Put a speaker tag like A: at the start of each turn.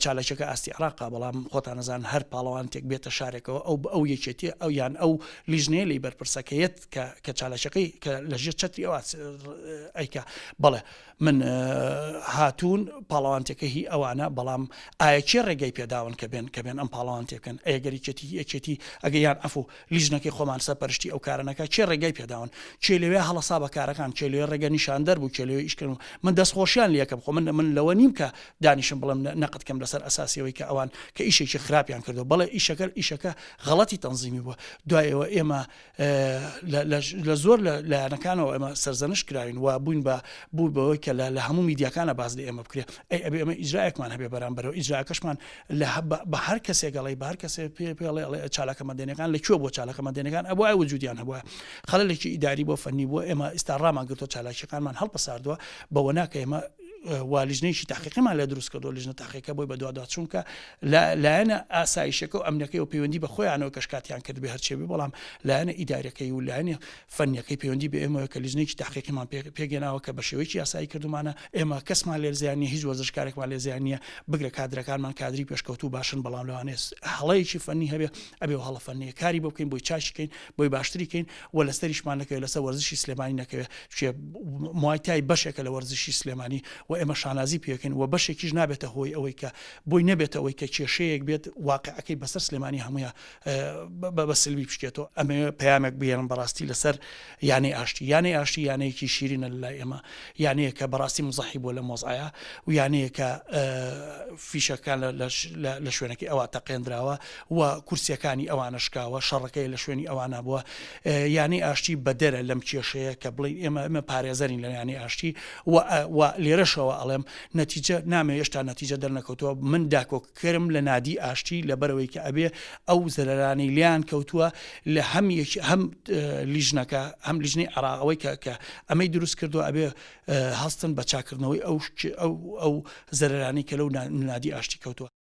A: چالاکیەکە ئاستی عێراقە، بەڵام خۆتان ئەزانن هەر پاڵەوانتێک بێتە شارێکەوە ئەو ئەو یەکێتیە ئەو یان ئەو لیژنەیە لێی بەرپرسە کە یەت کە کە چالاکیەکەی کە لە ژێر چەتری ئەو ئەیکا بەڵێ من هاتوون پاڵەوانتێکە هی ئەوانە بەڵام ئایا کێ ڕێگەی پێداون کە بێن کە بێن ئەم پاڵەوانتێ بکەن ئەگەر یەکێتی یەکێتی ئەگە یان عەفو لیژنەکەی خۆمان سەرپەرشتی ئەو کارە نەکا کێ ڕێگای پێداون کێ لەوێ هەڵەسا بە کارەکان کێ لەوێ ڕێگە نیشاندەر بوو کێ لەوێ ئیش کردن من دەستخۆشیان لێکەم خۆ من من لەوە نیم کە دانیشم بڵێم نەقد کەم لەسەر ئەساسی ئەوەی کە ئەوان کە ئیشێکی خراپیان کردو بەڵێ ئیشەکە ئیشەکە غەڵەتی تەنزیمی بووە دوای ئەوە ئێمە لە زۆر لە لایەنەکانەوە ئێمە سەرزەنشت کراوین و بووین بە بوو بەوەی کە لە هەموو میدیاکانە باس لە ئێمە بکرێ ئەی ئەبێ ئێمە ئیجرایەکمان هەبێ بەرامبەرەوە ئیجراکەشمان لە بە هەر کەسێک ئەڵێ بە هەر کەسێ پێ پێڵێ ئەڵێ چالاکە مەدەنیەکان لە کوێ بۆ چالاکە مەدەنیەکان ئەبوایە وجودیان هەبوایە خەلەلێکی ئیداری بۆ فەنی بووە ئێمە ئیستا ڕامان گرتووە چالاکیەکانمان هەڵپەساردووە بەوە ناکە ئێمە و لیژنەیەکی تاقیقیمان لێ دروست کردو لیژنە تاقیەکە بۆی بەدواداچوون کە لە لایەنە ئاسایشەکە و ئەمنەکەی و پەیوەندی بە خۆیانەوە کەشکاتیان کرد بێ هەرچێ بێ بەڵام لایەنە ئیداریەکەی و لایەنی فەنیەکەی پەیوەندی بە ئێمەوە کە لیژنەیەکی تاقیقیمان پێگەناوە کە بە شێوەیەکی یاسایی کردومانە ئێمە کەسمان لێ زیان نیە هیچ وەرزشکارێکمان لێ زیان نیە بگرە کادرەکانمان کادری پێشکەوتوو باشن بەڵام لەوانەیە هەڵەیەکی فەنی هەبێ ئەبێ و هەڵە فەنیە کاری بۆ بکەین بۆی چاکی کەین بۆی باشتری کەین و لەسەریشمان نەکەوێت لەسەر وەرزشی سلێمانی نەکەوێت چێ موای تای بەشێکە لە وەرزشی سلێمانی و ئێمە شانازی پێکەین و بەشێکیش نابێتە هۆی ئەوەی کە بۆی نەبێتە ئەوەی کە کێشەیەک بێت واقعەکەی بەسەر سلێمانی هەموویە بە سلبی بشکێتەوە. ئەمەوێ پەیامێک بگەیەنم بەڕاستی لەسەر یانەی ئاشتی. یانەی ئاشتی یانەیەکی شیرینە لەلای ئێمە، یانەیەکە بەڕاستی موزەحی بووە لەم وەزعەیا و یانەیەکە فیشەکان لە شوێنەکەی ئەوا تەقێندراوە و کورسیەکانی ئەوانە شکاوە، شەڕەکەی لە شوێنی ئەوانە بووە. یانەی ئاشتی بەدەرە لەم کێشەیە کە بڵێین ئێمە ئێمە پارێزەرین لە یانەی ئاشتی و و لێرەشەوە ئەڵێم نەتیجە نامەوێ هێشتا نەتیجە دەرنەکەوتووە من داکۆک کرم لە نادی ئاشتی لەبەرئەوەی کە ئەبێ ئەو زەرەرانەی لێیان کەوتووە لە هەم یەک هەم لیژنەکە هەم لیژنەی عێراق ئەوەی کە کە ئەمەی دروست کردووە ئەبێ هەستن بە چاکردنەوەی ئەو ئەو ئەو زەرەرانەی کە لەو نادی ئاشتی کەوتووە.